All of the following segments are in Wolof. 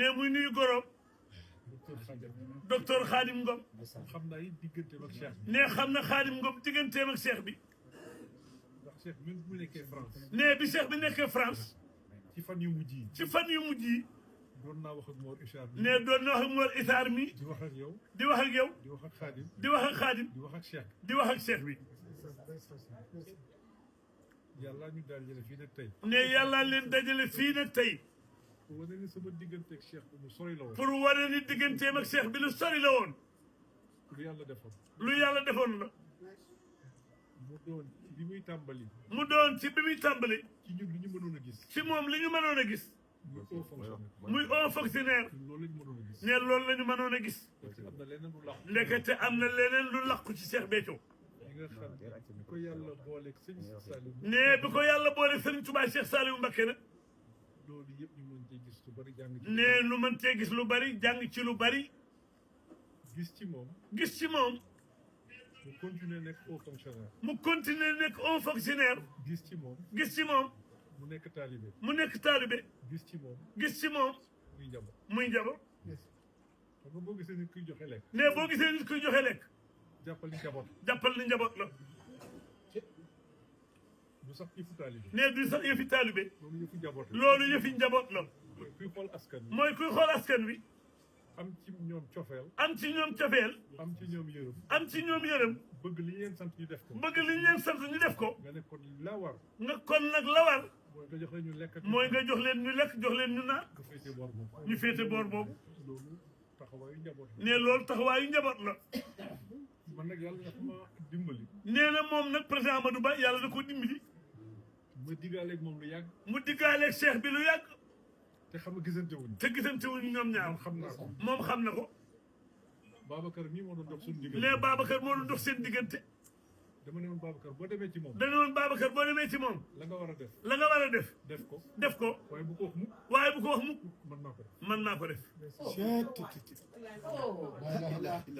ne muy nuyu goroom docteur Khadim Ngom xam naa it digganteem ak Cheikh bi. ne xam na Khadim Ngom digganteem ak Cheikh bi ndax Cheikh même bu nekkee France. ne bi Cheikh bi nekkee France ci fan yu mujj yi. ci fan yu mujj yi doon naa wax ak Mor Issa mi. ne doon na wax ak Mor Isaar mi di wax ak yow. di wax ak yow di wax ak Khadim. di wax ak Khadim di wax ak Cheikh. di wax ak Cheikh bi yàlla ñu daal jële fii nag tey. ne yàlla leen dajale fii nag tey pour wane ni sama diggante ak Cheikh bi mu sori la woon. pour wane ni digganteem ak Cheikh bi lu sori la woon lu yàlla defoon. lu yàlla defoon la mu doon bi muy tàmbali. mu doon ci bi muy tàmbali ci ñun li ñu mënoon a gis. ci moom li ñu mënoon a gis muy haut fonctionnaire. muy haut fonctionnaire loolu la ñu mënoon a gis. ne loolu la ñu mënoon a gis parce que am na leneen lu làqu. ndekete am na leneen lu làqu ci Cheikh Béthio li nga xam ne ko yàlla booleeg sëñ Saliou. ne bi ko yàlla boole Serigne Touba Cheikh Saliou Mbacké nag loolu yëpp ñu mën cee gis lu bari jàng ci. ne lu mën cee gis lu bari jàng ci lu bari gis ci moom. gis ci moom mu continuer nekk haut fonctionnaire. mu continuer nekk un fonctionnaire gis ci moom. gis ci moom mu nekk taalibe. mu nekk taalibe gis ci moom. gis ci moom muy njaboot. muy njaboot xam nga boo gisee nit kuy joxe lekk. ne boo gisee nit kuy joxe lekk jàppal ni njaboot. jàppal ni njaboot la du sax yëfu taalibe. ne du sax yëfi taalibe loolu yëfu njaboot la. loolu yëfi njaboot la mooy kuy xool askan wi. mooy kuy xool askan wi am ci ñoom cofeel. am ci ñoom cofeel am ci ñoom yërëm. am ci ñoom yërëm bëgg li ñu leen sant ñu def ko. bëgg li ñu leen sant ñu def ko nga ne kon la war. nga kon nag la war mooy nga jox leen ñu lekk. mooy nga jox leen ñu lekk jox leen ñu naan nga féete boor boobu. ñu féete boor boobu loolu taxawaayu njaboot la. ne loolu taxawaayu njaboot la man nag yàlla dafa ma dimbali. nee na moom nag président Amadou Ba yàlla da ko dimbali ma diggaaleeg moom lu yàgg. mu diggaaleeg Cheikh bi lu yàgg te xam nga gisante wuñ. te gisante wuñu ñoom ñaar man xam naa ko. moom xam na ko Babacar mii moo doon dox suñu diggante. ne Babacar moo doon dox seen diggante dama ne woon Babacar boo demee ci moom. dañu woon Babacar boo demee ci moom la nga war a def. la nga war a def def ko. def ko waaye bu ko wax mukk. waaye bu ko wax mukk mën naa ko def. mën naa ko def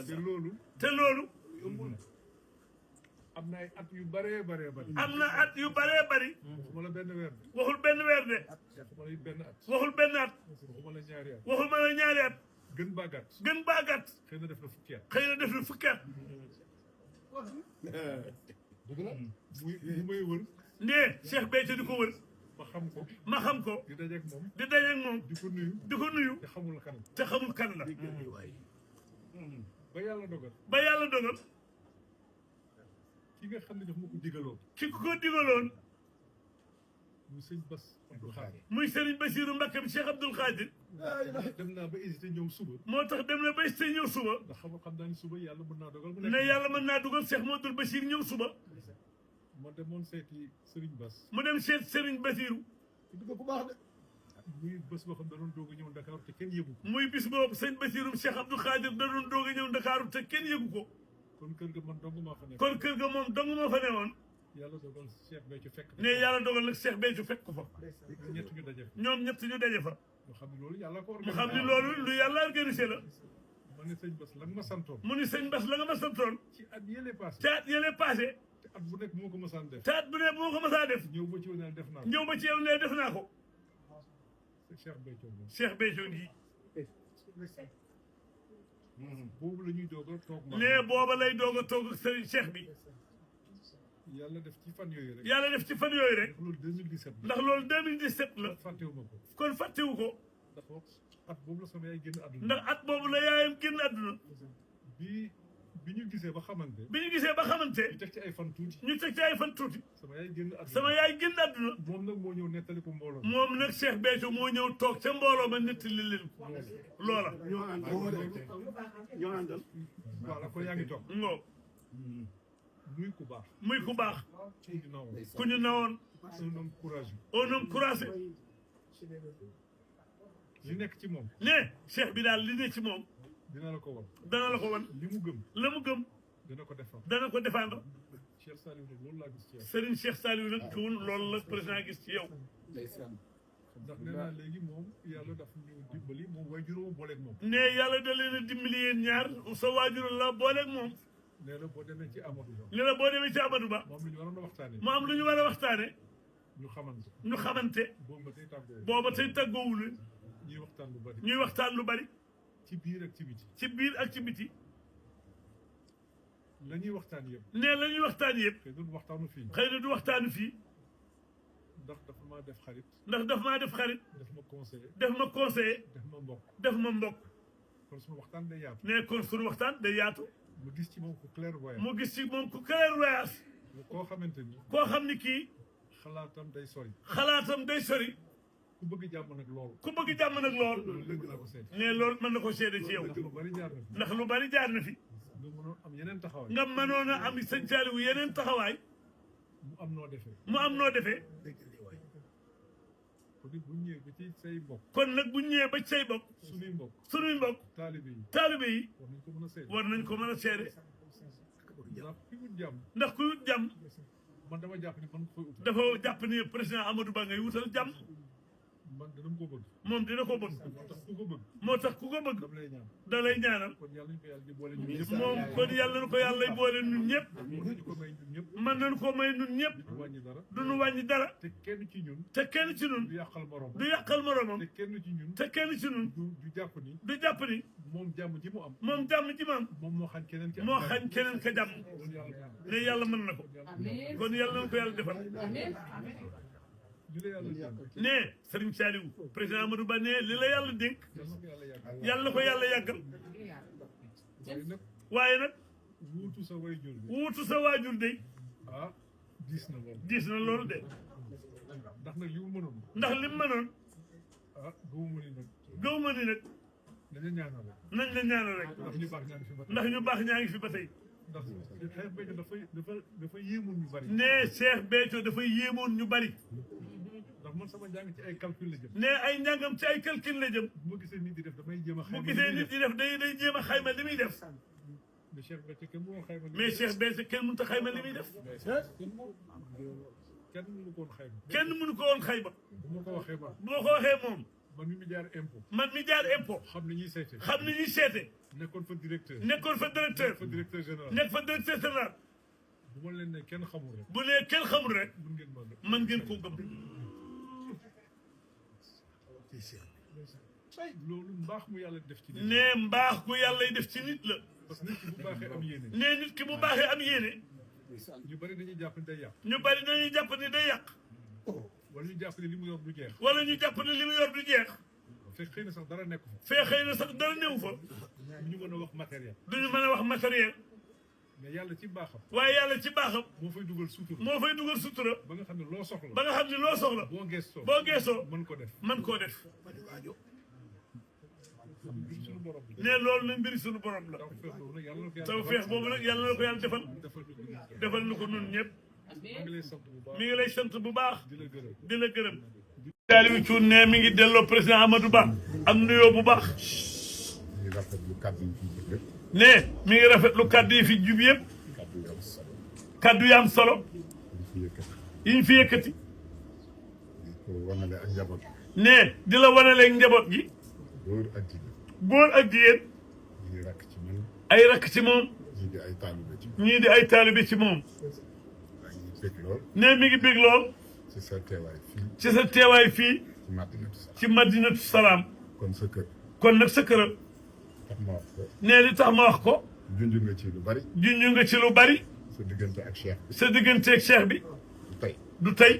te loolu. te loolu am na ay at yu bëree bëree bëri. am na at yu bëree bëri waxuma la benn weer de. waxul benn weer de waxuma la benn at. waxul benn at waxuma la ñaari at. waxul ma la ñaari at gën baa gàtt. gën baa gàtt xëy na def na fukki at. xëy na def na fukki at muy bu may wër. ne Cheikh Béthio di ko wër ma xam ko. ma xam ko di dajeeg moom. di dajeeg moom di ko nuyu. di ko nuyu te xamul kan. te xamul kan la ba yàlla dogal. ba yàlla dogal ki nga xam ne daf ma ko digaloon. ki ko digaloon muy sëñ Bass Abdou Khadir. muy Serigne Bassirou Mbacké bi Cheikh Abdoul Khadir dem naa ba hésité ñëw suba. moo tax dem na bay sa ñëw suba ndax xam naa ni suba yàlla mën naa dogal. mu ne nekk yàlla mën naa dugal Cheikh Modou Bachir ñëw suba ma demoon seeti Serigne Bass. mu dem seet Serigne Bassirou muy bés boo xam ne da doon doog a ñëw Dakar te kenn yëgu ko. muy bis boobu sëñ Bassirou Cheikh Abdou Khadir da doon doog a ñëw Ndakaaru te kenn yëgu ko kon kër ga man dong maa fa nekk. kon kër ga moom dong moo fa newoon yàlla dogal Cheikh Béthio fekk. ne yàlla dogal nag Cheikh Béthio fekk ko fa ñett ñu daje. ñoom ñett ñu daje fa mu xam ne loolu yàlla ko mu xam ni loolu lu yàlla organisé la ma ne sëñ Bass la nga ma santoon. mu ni sëñ Bass la nga ma santoon ci at yële passé. te at yële passé te at bu nekk moo ko mësaan def. te at bu ne moo ko masaa def ñëw ba ci woon def naa ko. ñëw ba ci yow ne def naa ko Cheikh Béthio moom. Cheikh Béthio ngi boobu la ñuy doog a toog. ne booba lay doog a toog ak sëriñ Cheikh bi yàlla def ci fan yooyu rek. yàlla def ci fan yooyu rek loolu 2017 la. ndax loolu 2017 la fàttewuma ko. kon fàttewu ko ndax at boobu la sama yaay génn àdduna. ndax at boobu la yaayam génn àdduna bi ñu gisee ba xamante. bi ñu gisee ba xamante ñu teg ci ay fan tuuti. ñu teg ci ay fan tuuti sama yaay génn àdduna. sama yaay génn àdduna moom nag moo ñëw nettali ko mbooloo. moom nag Cheikh Béthio moo ñëw toog ca mbooloo ma nettali leen ko loola ñoo àndal voilà kon yaa ngi toog. ngoo muy ku baax. muy ku baax ku ñu nawoon. ku ñu nawoon un homme courageux. un homme courageux li nekk ci moom. ne Cheikh bi daal li ne ci moom dina la ko wan. dana la ko wan li mu gëm. la mu gëm dina ko defar. dana ko défendre Cheikh Saliou nag loolu laa gis ci yow. Serigne Cheikh Saliou nag tuun loolu la président gis ci yow ndax nee naa léegi moom yàlla daf ñu dimbali moom way juróom booleeg moom. ne yàlla da leen a dimbali yéen ñaar sa waajur la booleeg moom nee na boo demee ci Amadou Ba. ne la boo demee ci Amadou Ba moom lu ñu waroon a waxtaanee. mu am lu ñu war a waxtaane ñu xamante. ñu xamante boobu ba tey tàggoo. booba tey tàggoowul ñuy waxtaan lu bari. ñuy waxtaan lu bari. ci biir ak ci biti. ci biir ak ci biti. la ñuy waxtaan yëpp. nee la ñuy waxtaan yëpp. xëy na du waxtaanu fii. xëy na du waxtaanu fii. ndax dafa maa def xarit. ndax daf maa def xarit. def ma conseiller. def ma conseiller. def ma mbokk. def ma mbokk. kon sunu waxtaan day yaatu. nee kon sunu waxtaan day yaatu. mu gis ci moom ku clairvoyant. mu gis ci moom ku clairvoyance. koo xamante ni. koo xam ni kii. xalaatam day sori. xalaatam day sori. ku bëgg jàmm nag lool. ku bëgg jàmm nag lool. loolu léegi laa ko seet. nee loolu mën na ko seede ci yow. ndax lu bari jaar na fi. ndax lu bari jaar na fi. nga mënoon am yeneen taxawaay. nga mënoon a am sëñ Saliou yeneen taxawaay. mu am noo defee. mu am noo defee. kon bu ñëwee ba ci say mbokk. kon nag bu ñëwee ba ci say mbokk. sunuy mbokk. sunuy mbokk. taalibe yi. taalibe yi. war nañ ko mën a seet. war nañ ko mën a seede. ndax ku wut jàmm. ndax ku wut jàmm. man dama jàpp ni man ko koy utal. dafa jàpp ni président Amadou Ba ngay wutal jàmm. man dina ko bëgg. moom dina ko bëgg. moo tax ku ko bëgg. moo tax ku ko bëgg. dama lay ñaan. da lay ñaanal. kon yàlla ñu ko yàlla di boole ñun ñëpp. moom kon yàlla na ko yàlla boole ñun ñëpp. mën nañu ko may ñun ñëpp. mën nañu ko may ñun ñëpp. du wàññi dara. du nu wàññi dara. te kenn ci ñun. te kenn ci ñun. du yàqal morom. du yàqal moromam. te kenn ci ñun. te kenn ci ñun. du jàpp ni. du jàpp ni. moom jàmm ji mu am. moom jàmm ji ma am. moom moo xañ keneen ki am. moo xañ keneen ka jàmm. ne yàlla mën na ko. kon yàlla na ko yàlla defal. li la yàlla dénk. ne Serigne Saliou président Amadou Ba ne li la yàlla dénk. yàlla na ko yàlla yàggal. waaye nag. wuutu sa waajur bi. wuutu sa waajur de. ah diis na lool. diis na loolu de. ndax nag li mu mënoon. ndax li mu mënoon. ah gëwuma ni nag. gaw ma ni nag. dañu ñaanal rek. nañ la ñaanal rek. ndax ñu baax ñaa ngi fi ba tey. ndax ñu baax ñaa ngi fi ba tey. ndax xeex béykat dafa yéemoon ñu bari. ne Cheikh Béthio dafay yéemoon ñu bari. ndax man sama njàng ci ay calcul la jëm. ne ay njàngam ci ay calcul la jëm. bu ma gisee nit di def damay jéem a xayma. bu gisee nit di def day jéem a xayma li muy def. mais Cheikh Béthio kenn mënul xayma. mais Cheikh Béthio kenn mënut a xayma li muy def. kenn mënu ko woon xayma. kenn mënu ko woon xayma. bu ma ko waxee ba. boo ko waxee moom. man mi jaar impôt. man mi jaar impôt. xam ni ñuy seete. xam ni ñuy seete. nekkoon fa directeur. nekkoon fa directeur. fa directeur général. nekk fa directeur général. bu ma leen ne kenn xamul rek. bu nee kenn xamul rek. mën ngeen mën mën ngeen koo gëm. loolu mbaax mu yàlla def ci nit. nee mbaax ku yàlla def ci nit la. parce que nit ki bu baaxee am yéene. nee nit ki bu baaxee am yéene. ñu bari dañuy jàpp ni day yàq. ñu bari dañuy jàpp ni day yàq. wala ñu jàpp ni li mu yor du jeex. wala ñu jàpp ni li mu yor du jeex. fekk xëy na sax dara nekk fa. fee xëy na sax dara néew fa. ñu mën a wax matériel. duñu mën a wax matériel. mais yàlla ci baaxam. waaye yàlla ci baaxam. moo fay dugal sutura. moo fay dugal sutura. ba nga xam ne loo soxla. ba nga xam ne loo soxla. boo geesoo. boo geesoo. mën ko def. mën koo def. suñu borom bi. ne loolu la mbiri suñu borom la. taw feex boobu nag yàlla na ko yàlla defal. defal na ko nun ñëpp. mi ngi lay sant bu baax. di la gërëm. di la gërëm. Saliou Thioune ne mi ngi delloo président Amadou Ba am nuyoo bu baax. mi ngi rafetlu kàddu yi fi jub yëpp. ne mi ngi rafetlu kàddu yi fi jub yëpp. kàddu yi am solo. kàddu yi am solo. yi ñu fi yëkkati. yi ñu fi yëkkati. di ko wanale ak njaboot. ne di la wanaleeg njaboot gi. góor ak jigéen. góor ak jigéen. ñu ngi rakk ci man. ay rakk ci moom. ñii di ay taalibe ci. ñii di ay taalibe ci moom. maa ngi bég lool. ne mi ngi bég lool. ci sa teewaay fii. ci sa teewaay fii. ci Madinatu Salaam. ci Madinatu Salaam. kon sa kër. kon nag sa këram. tax ma wax ko. ne li tax ma wax ko. junj nga ci lu bari. junj nga ci lu bari. sa diggante ak cheikh bi. sa digganteeg cheikh bi. du tey. du tey.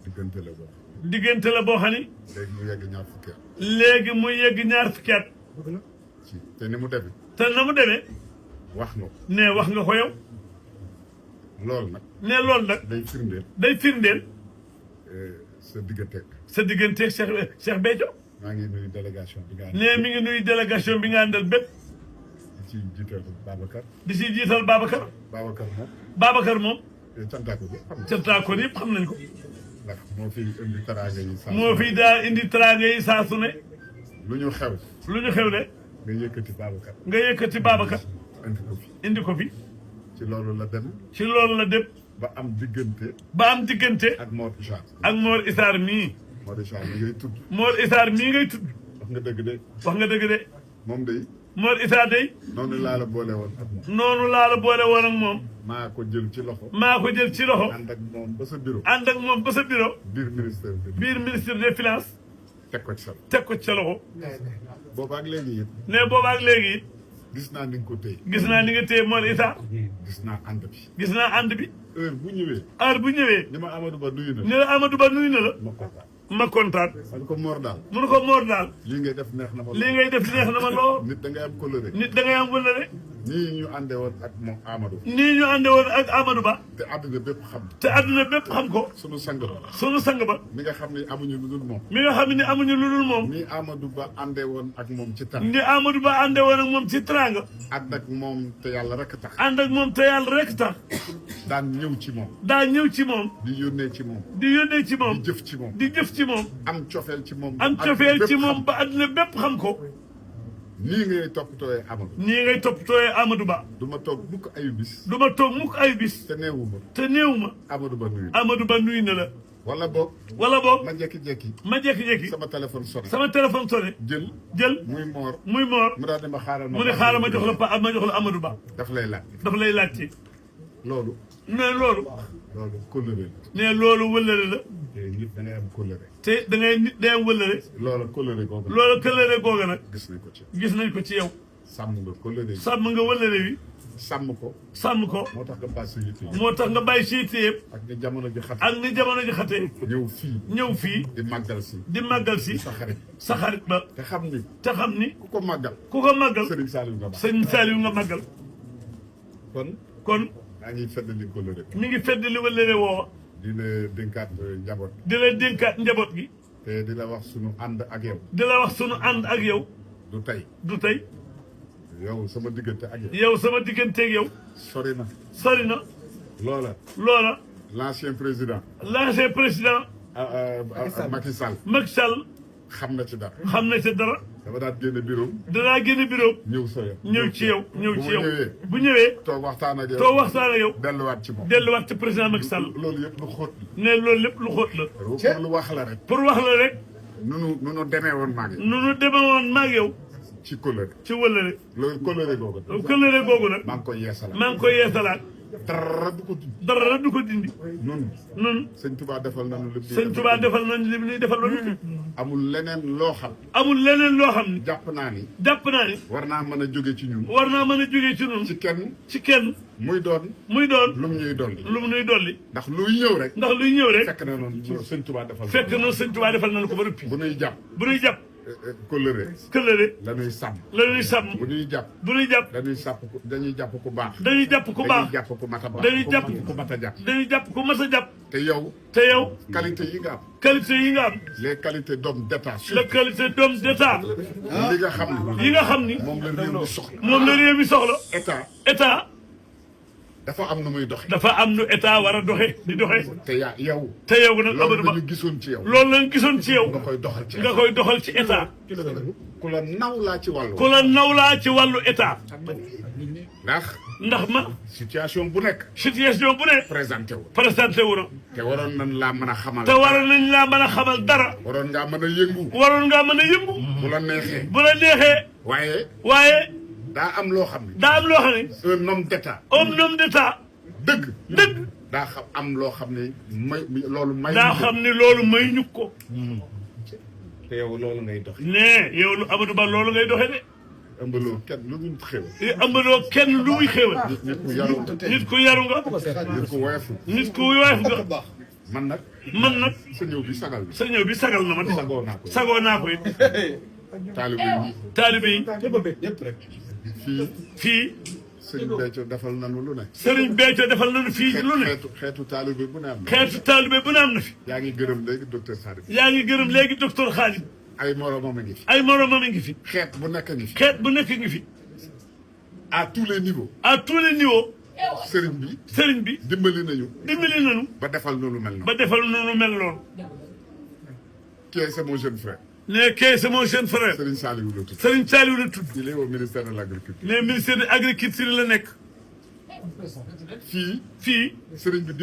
diggante la boo. diggante la boo xam ni. léegi mu yegg ñaar fukki at. léegi mu yegg ñaar fukki at. ci te ni mu demee. te na mu demee. wax nga ko. ne wax nga ko yow. loolu nag. ne loolu nag. day firndeel. day firndeel. sa digganteeg. sa digganteeg Cheikh Béthio. maa ngi nuyu délégation bi nga. ne mi ngi nuyu délégation bi nga àndal bépp. di ci jiital Babacar. di ci jiital Babacar. Babacar moom. Babacar moom. cantaako bi xam nga. cantaako yëpp xam nañ ko. ndax moo fi indi taraanga yi saa. moo fi daa indi taraanga yi saa su ne. lu ñu xew. lu ñu xew le. nga yëkkati Babacar. nga yëkkati Babacar. indi ko fi. indi ko fi. ci loolu la dem. ci loolu la dem. ba am diggante. ba am diggante. ak Mor Issa. ak Mor Issa mii. Mor Issa mi ngay tudd. Mor Issa mii ngay tudd. wax nga dëgg de. wax nga dëgg de. moom day. Mor Issa day. noonu laa la boole woon ak moom. noonu laa la boole woon ak moom. maa ko jël ci loxo. maa ko jël ci loxo. ànd ak moom ba sa bureau. ànd ak moom ba sa bureau. biir ministère bi. biir ministre des finances. teg ko ci sa teg ko ci sa loxo boobaak léegi it ne boobaak léegi it gis naa ni nga ko téye gis naa ni nga téye mool Issa gis naa ànd bi gis naa ànd bi heure bu ñëwee heure bu ñëwee ni ma Amadou Ba nuyu na ne la Amadou Ba nuyu na la ma kontaan ma kontaan man ko Mor daal mu ne ko Mor daal lii ngay def neex na ma lii ngay def neex na ma lool nit da ngay am coloré nit da ngay am wëllëre nii ñu àndee woon ak moom Amadou nii ñu ànde woon ak Amadou Ba te àdduna bépp xam te àdduna bépp xam ko sunu sang ba sunu sang ba mi nga xam ne amuñu lu dul moom mi nga xam ne amuñu lu dul moom nii Amadou Ba àndee woon ak moom ci tan ni Amadou Ba ànde woon ak moom ci teraanga ànd ak moom te yàlla rek tax ànd ak moom te yàlla rek tax daan ñëw ci moom daa ñëw ci moom di yónnee ci moom di yónnee ci moom di jëf ci moom di jëf ci moom am cofeel ci moom am cofeel ci moom ba àdduna bépp xam ko nii ngay toppatooyee Amadou nii ngay toppatooyee Amadou Ba du ma toog mukk ayu bis du ma toog mukk ay bis te neewuma te néew ma Amadou Ba nuyu Amadou Ba nuyu na la wala boog wala boog ma jekki-jekki ma jékki-jékki sama téléphone sonné sama téléphone sonné jël muy moor muy Mor mu daal di ma xaaral mu ne xaaral ma jox la pa ma jox la Amadou Ba daf lay laaj dafa lay laajte loolu ne loolu kóllëre ne loolu wëllëre la te nit da ngay am kóllëre te da ngay nit day am wëllëre loolu kóllëre googu loolu këllëre googa nag gis nañ ko ci gis nañ ko ci yow sàmm nga kóllëre yi sàmm nga wëllëre wi sàmm ko sàmm ko moo tax nga bàyyi sa yitte yi moo tax nga bàyyi siite yëpp ak ni jamono ji xat ak ni jamono ji xatee ñëw fii ñëw fii di màggal si di màggal si sa xarit sa xarit ba te xam ni te xam ni ku ko màggal ku ko màggal Serigne Saliou nga baax sëñ Saliou nga màggal kon kon maa ngi feddali kóllëre mi ngi fedd li wëllëre woowa di la dénkaat njaboot di la dénkaat njaboot gi te di la wax sunu ànd ak yow di la wax sunu ànd ak yow du tey du tey yow sama diggante ak yow yow sama digganteeg yow sori na sori na loola loola l'ancien président l'ancien président Macky Sall Macky Sall xam na ci dara xam na ci dara dafa daan génne bureau danaa génne bureau ñëw sa yow ñëw ci yow ñëw ci yow ñëwee bu ñëwee toog waxtaan ak yow too waxtaan ak yow delluwaat ci moom delluwaat ci président Macky Sall loolu yëpp lu xóot ne loolu lépp lu xóot la pour lu wax la rek pour wax la rek nu demee woon maa ngi nu nu demee woon maag yow ci kóllëre ci wëllëre loolu kóllëre googu këllëre googu nag maa ngi koy yeesalaat maa ngi koy yeesalaat dara du ko dund dara du ko dindi nun sëñ Touba defal nañu lépp sëñ Touba defal nañ li ñuy defal loolu amul leneen loo xam amul leneen loo xam ni jàpp naa ni jàpp naa ni war naa mën a jóge ci ñun war naa mën a jógee ci nun ci kenn muy doon lu mu ñuy dolli lu mu nuy dolli ndax luy ñëw rek ndax luy ñëw rek fekk na noonu sëñ Touba defal fekk na sëñ Touba defal nañ ko ba noppi bu nuy jàpp bu nuy jàpp kóllëre këllëre la nuy sàmm la nuy sàmm bu nuy jàpp bu nuy jàpp dañuy jàpp ku baax dañuy jàpp ku baax dañuy jàpp ku mat a baax dañuy jàpp ku mat a jàpp dañuy jàpp ku mat a jàpp te yow qualité yi nga am qualité yi nga am les qualités d'homme d'état la qualité d'homme d'état li nga xam ni yi nga xam ni moom la réew mi soxla moom la réew mi soxla état dafa am nu muy doxe dafa am nu état war a doxe di doxe te yow nag Amadou Ba loolu lañu gisoon ci yow loolu lañu gisoon ci yow nga koy doxal ci nga koy doxal ci état ku la naw laa ci wàllu ku la naw laa ci wàllu état ndax ma situation bu nekk bu ne présenté wu na te waroon nañ laa mën a xamal te waroon nañ laa mën a xamal dara waroon ngaa mën a yëngu waroon ngaa mën a yëngu bu la neexee waaye daa am loo xam ne un homme d'état dëgg daa xam am loo xam ne loolu may ñu ko te yow loolu ngay doxe yow lu Amadou Ba loolu ngay doxe de ëmbaloo kenn lu dul xéwal ëmbaloo kenn lu muy xéwal nit ku yaru nga nit ku woyof nga man nag sa ñëw bi sagal na man sagoo naa ko it taalibe yi fii Serigne Béthio defal nañu lu ne Serigne Béthio defal nañu fii lu ne xeetu taalibe bu ne am na fi yaa ngi gërëm léegi docteur Khadim ay moromam a ngi fi xeet bu nekk ngi fi à tous les niveaux sëriñ bi dimbali nañu ba defal nu lu mel noonu kii c'est mon jeune frère c'est mon jeune frère Serigne Saliou la tudd il est au ministère de l'agriculture ministère de l'agriculture la nekk fii sëriñ bi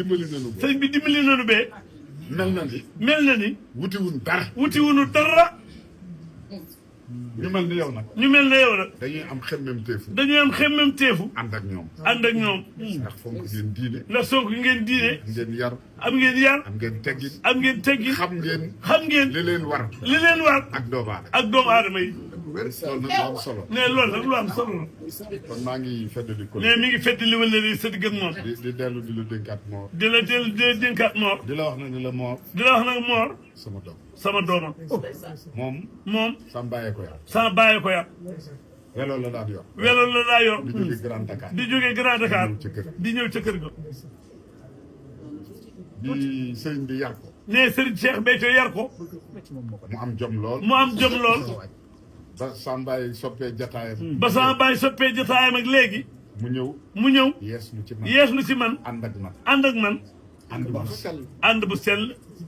dimbali nañu ba mel na ni wutiwuñu dara ñu mel ni yow nag. ñu mel ne yow nag. dañuy am xemmem teefu. dañuy am xemmem teefu. ànd ak ñoom. ànd ak ñoom. ndax fonk ngeen diine. ndax sonk ngeen diine. ngeen yar. am ngeen yar. am ngeen teggin. am ngeen teggin. xam ngeen. xam ngeen li leen war. li leen war. ak doomu aadama. ak doomu aadama yi. loolu nag lu am solo. ne loolu nag lu am solo la. kon maa ngi feddali ko. ne mi ngi fedd li wala li sa digg ak moom. di dellu di la dénkaat Mor. di la dénkaat Mor. di la wax na ni la Mor. di la wax nag Mor. sama doom. sama doomam. moom. sama bàyyee ko yar. sama bàyyi ko yar. welo la daan yor. welo la daa yor. di jóge Grand Dakar. di jóge Grand Dakar. di ñëw ca kër di ñëw ca kër ga. di sëriñ bi yar ko. ne Serigne Cheikh Béthio yar ko. mu am jom lool. mu am jom lool. ba Sambaay soppee jataayam. ba sama bàyyi soppee jotaayam ak léegi. mu ñëw. yees yees lu ci man. ànd ak man. ànd ak man. ànd bu sell. ànd bu sell.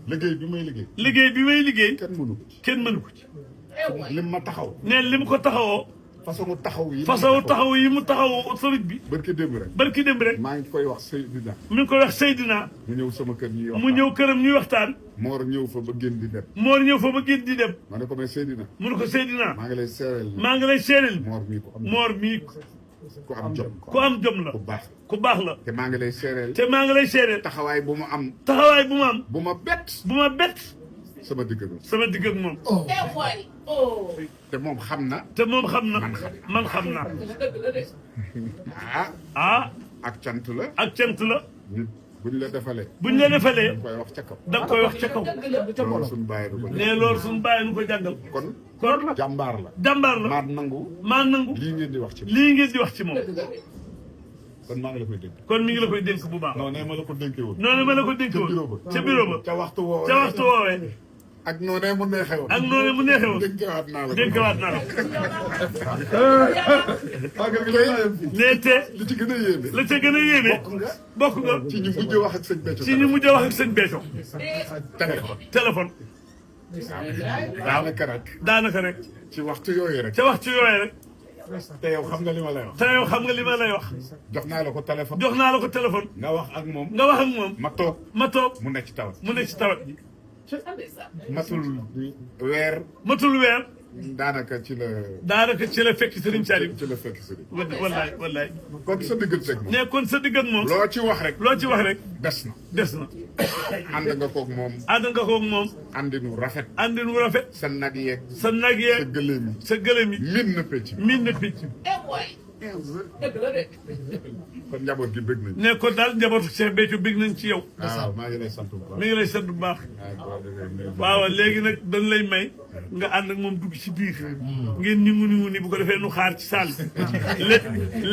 liggéey bi may liggéey. liggéey bi may liggéey. kenn mënu ko ci. kenn mënu ko ci. lim ma taxaw. ne lim ko taxawoo. façon taxaw yi mu taxawoo sëriñ bi. barki démb rek. barki démb rek. maa ngi koy wax Seydina. mi ngi koy wax Seydina. mu ñëw sama kër ñuy waxtaan. mu ñëw këram ñuy waxtaan. Moor ñëw fa ba génn di dem. Moor ñëw fa ba génn di dem. ma ne ko mais Seydina. mu ne ko Seydina. maa ngi lay seereel. maa ngi lay seereel. Moor mii ku am jom. ku am jom la. ku baax la. te maa ngi lay seereel. taxawaay bu mu am. bu ma bett. sama digg ak moom. te moom xam na. man xam naa. ak cant la. nit buñ la defalee. da nga koy wax ca kaw. loolu suñu bàyyi du ko. ne loolu suñu bàyyi nu ko jàngal. kon jàmbaar la. maa nangu. lii ngeen di wax ci moom. kon maa ngi la koy dénk. kon mi ngi la koy dénk bu baax. non nee ma la ko dénkee woon. ca bureau ba. ca waxtu woowee. ak noonee mu neexee woon. dénkewaat naa la ko. nee te. li ci gën a yéeme. la ca gën a yéeme. bokk nga. ci ñu mujj wax ak sëñ Béthio. téléphone. daanaka rek. ci waxtu yooyu rek. te yow xam nga li ma lay wax. jox naa la ko téléphone. nga wax ak moom. ma toog. mu nekk ci tawat. matul weer. daanaka ci la fekk Serigne Saliou. wallaay. kon sa digganteeg moom. ne kon sa digganteeg moom. loo ci wax rek. des na. ànd nga koog moom. àndinu rafet. sa nag yeeg. sa gëléem yi. min na pecc. kon njaboot gi bëgg nañ. ne kon daal njabootu Cheikh Béthio bëgg nañ ci yow. waaw maa ngi lay sant bu baax. mi ngi lay sant bu baax. waaw léegi nag dañ lay may nga ànd ak moom dugg ci biir. ngeen ni bu ko defee nu xaar ci saal bi.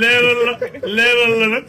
leeral la nag.